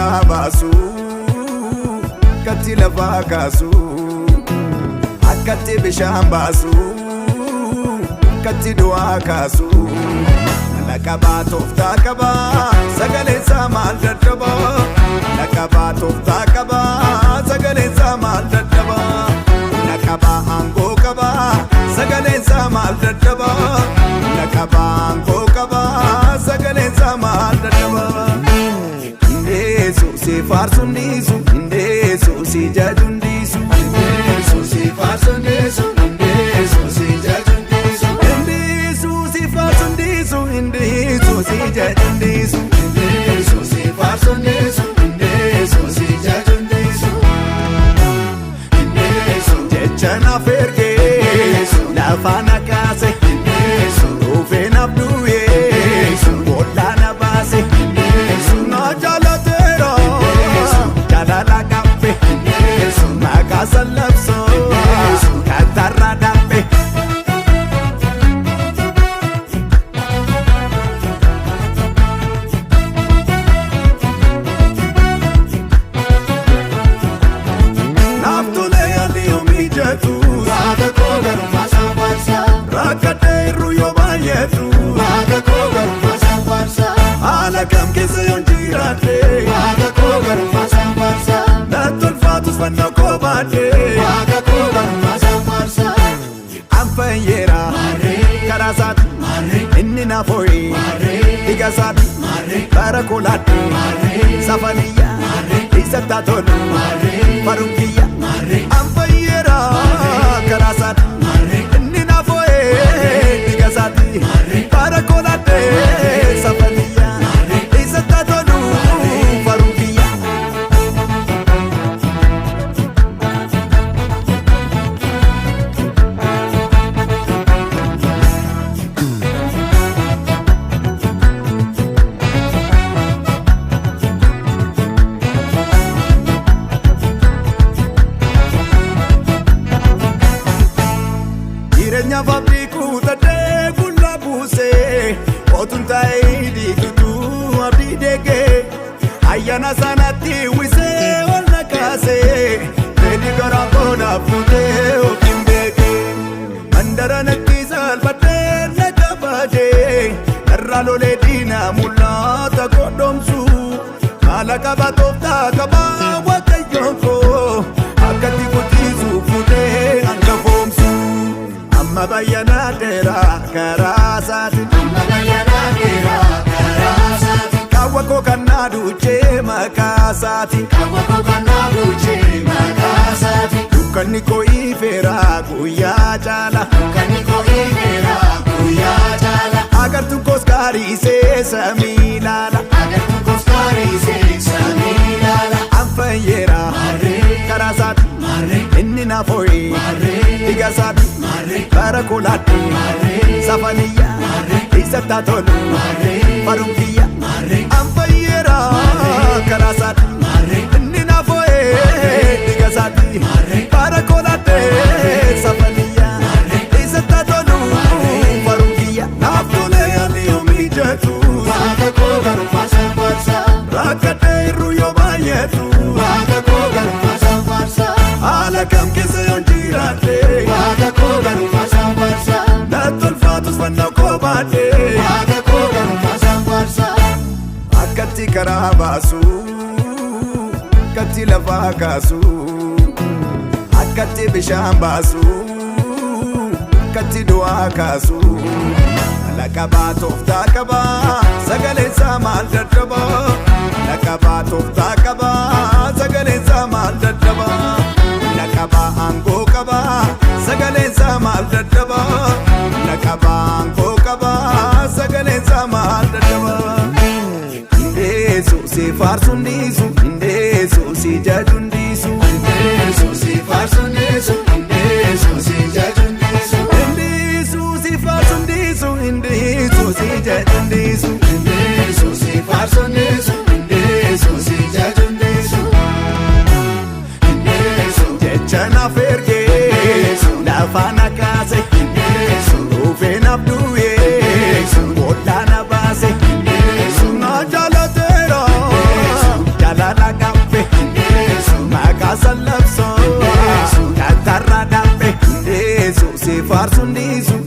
Karaa baasu, akkatti lafaa kaasu, akkatti bishaan baasu, akkatti du'aa kaasu. Laqabaa tooftaa qabaa, sagaleen isaa maal dadhabaa? Laqabaa tooftaa qabaa, sagaleen isaa maal dadhabaa? Laqabaa aangoo qabaa, sagaleen isaa maal dadhabaa? Laqabaa aangoo qabaa, sagaleen isaa maal dadhabaa? Indeesu si faarsuun dhiisu, indeesu si jajuun dhiisu. Indeesu si faarsuun dhiisu, indeesu si jajuun dhiisu. Indeesu si faarsuun dhiisu, indeesu si jajuun dhiisu. Indeesu si faarsuun dhiisu, indeesu si jajuun dhiisu. Indeesu. Jecha naaf ergee lafaa na kaase, Indeesu. Dhufee naaf du'ee boollaa na baase. Indeesu. Na jaalateera jaalala qabbe, Indeesu. Maqaa sallabsoo kattarra dhaabbe. Naaf tolee haalli yoo mijatu, Waaqa koo garummaa isaan faarsa. Rakkadhee irru yoo baay'atu, Waaqa koo garummaa isaan faarsa. Haala kam keessa yoon jiraadhe, Waaqa koo garummaa isaan faarsa. Natti ulfaatus fannoo koo baadhe. Waaqa koo garummaa isaan faarsa. An fayyeera karaa isaati, inni na fooyi dhiiga isaati, bara kolaadhe safaniyya isatti tolu faruun kiyya. An fayyeera karaa isaati, inni na fooyi dhiiga isaati, bara kolaadhe safaniyya isatti tolu faruun kiyya. Jireenyaaf abdii kuutadhee fuula buusee, otuun taa'ee diigutuu abdii deegee, ayyaana sanatti wisee ol na kaasee, fedhi garaa koo naaf fuutee ofiin beekee, mandara natti salphadhee na kabajee, narraa lolee diinaa mul'ata godhomsu, maala qaba tooftaa qabaa waaqayyoon koo akkatti guddisuu fuutee hangafoomsu. Amma bayyanaadheera karaa isaati. Amma bayyanaa dheeraa karaa isaati. Kaawwa koo kan naa duuchee maqaa isaati. Kaawwa koo kan naa duuchee maqaa isaati. Dukkanni koo ifeera guyyaa caala. Dukkanni koo ifeera guyyaa caala. Agartuun koos gaariisee samii ilaala. Agartuun koos gaariisee samii ilaala. An fayyeera karaa isaati. Inni na fooyi dhiiga isaati. Bara kolaadhe safaniyya isatti tolu faruun kiyya. An fayyeera karaa isaati. Inni na fooyi dhiiga isaati. Bara kolaadhe safaniyya isatti tolu faruun kiyya. Naaf tolee haalli yoo mijatu, Waaqa koo garummaa isaan faarsa. Rakkadhee irru yoo baay'atu, Waaqa koo garummaa isaan faarsa. Haala kam keessa yoon jiraadhe, Waaqa koo garummaa isaan faarsa. Natti ulfaatus fannoo koo baadhe. Waaqa koo garummaa isaan faarsa. Akkatti karaa baasu, akkatti lafaa kaasu, akkatti bishaan baasu, akkatti du'aa kaasu. Laqabaa tooftaa qabaa, sagaleen isaa maal dadhabaa? Laqabaa tooftaa qabaa, sagaleen isaa maal dadhabaa? Laqabaa aangoo qabaa, sagaleen isaa maal dadhabaa? Laqabaa aangoo qabaa, sagaleen isaa maal dadhabaa? Indeesu si faarsuun dhiisu, indeesu si jajuun dhiisu. Indeesu si faarsuun dhiisu, indeesu si jajuun dhiisu. Indeesu si faarsuun dhiisu, indeesu si jajuun dhiisu. Indeesu si faarsuun dhiisu, indeesu si jajuun dhiisu. Indeesu. Jecha naaf ergee lafaa na kaase, Indeesu. Dhufee naaf du'ee boollaa na baase. Indeesu. Na jaalateera jaalala. faarsuun dhiisu.